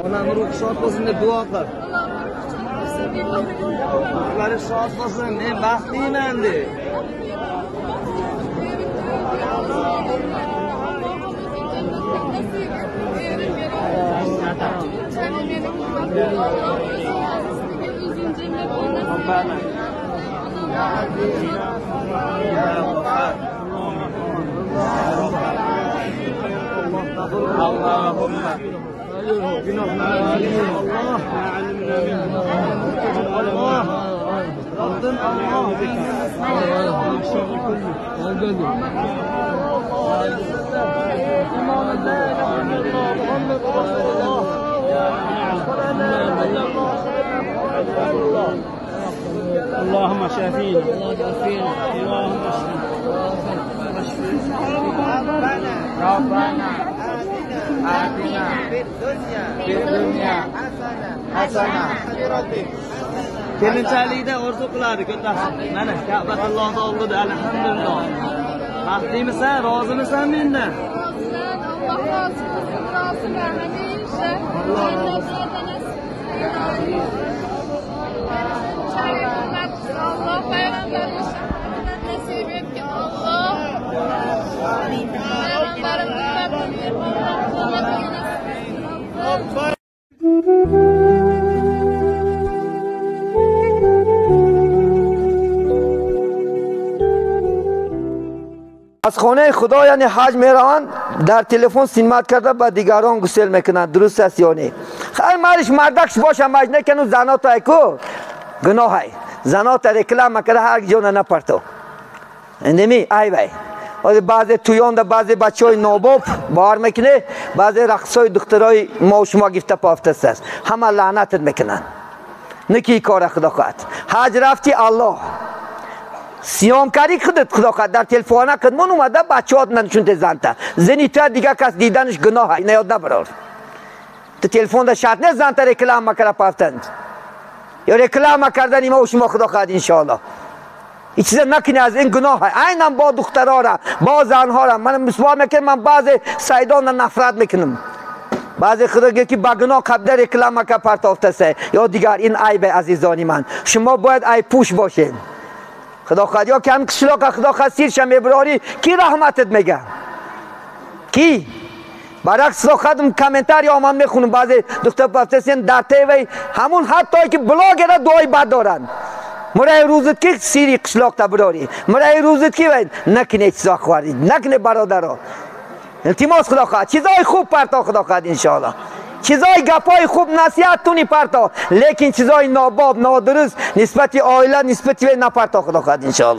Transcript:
Onam ruh shod bo'lsin deb duo qil. Ruhlari shod bo'lsin, men baxtliman de. Allahumma Allah Rabbim Allah اللهم شافينا اللهم اشفينا ربنا آتنا في الدنيا حسنة. Kelinchalikda orzu qiladi ko'tasin. Mana Ka'batullohning oldida alhamdulillah. Baxtlimisan, rozimisan mendan? Roziman, Alloh rozi bo'lsin, roziman hamisha. Jannatlarda nasib qilsin. Alloh payg'ambarga shahodat nasib etgin Alloh. Payg'ambarimni ummatini Alloh jannatga nasib etsin. از خانه خدا یعنی حج میروند در تلفن سینمات کرده با دیگران گسل میکنند. درست است یا نه؟ خیر مالش مردکش باشه مجنه کنو زنا تا ایکو گناه های زنا تا رکلام کرده هر جا نپرتو اندمی ای بای بعضی تویان ده بعضی بچه های ناباب بار میکنه بعضی رقص های دخترای ما و شما گفته پافته است همه لعنتت میکنن. نکی کار خدا خواهد. حج رفتی الله سیام کاری خودت خدا خواهد در تلفن کدمون اومده بچه‌هات نشون زنتا زنی تا دیگه کس دیدنش گناه نه یاد نبرار تو تلفن ده شرط نه زنتا رکلام مکره پافتند یا رکلام کردن ما و شما خدا خواهد انشاءالله این چیزا نکنی از این گناه عینم با دخترها را با زنها را من مسوار میکنم. من بعضی سیدان نفرت میکنم بعضی خدا گه که با گناه قبل رکلام که پرتافته سه یا دیگر. این عیب عزیزانی من شما باید عیب پوش باشین خدا خواهد یا که هم کشلاق خدا خواهد سیرش میبراری کی رحمتت میگه کی؟ برعکس خدا خواهد کامنتار یا من میخونم بعضی دختر پافتسین در تیوی همون حتی که بلاگر دعای بد دارن مرای روزت که سیری قشلاق تا براری مرای روزت که باید نکنه چیزا خوارید نکنه برادرها التماس خدا خواهد چیزای خوب پرتا خدا خواهد انشاءالله چیزای گپای خوب نصیحت تونی پرتا لیکن چیزای ناباب نادرست نسبت آیله نسبت نپرتا خدا خواهد انشاءالله.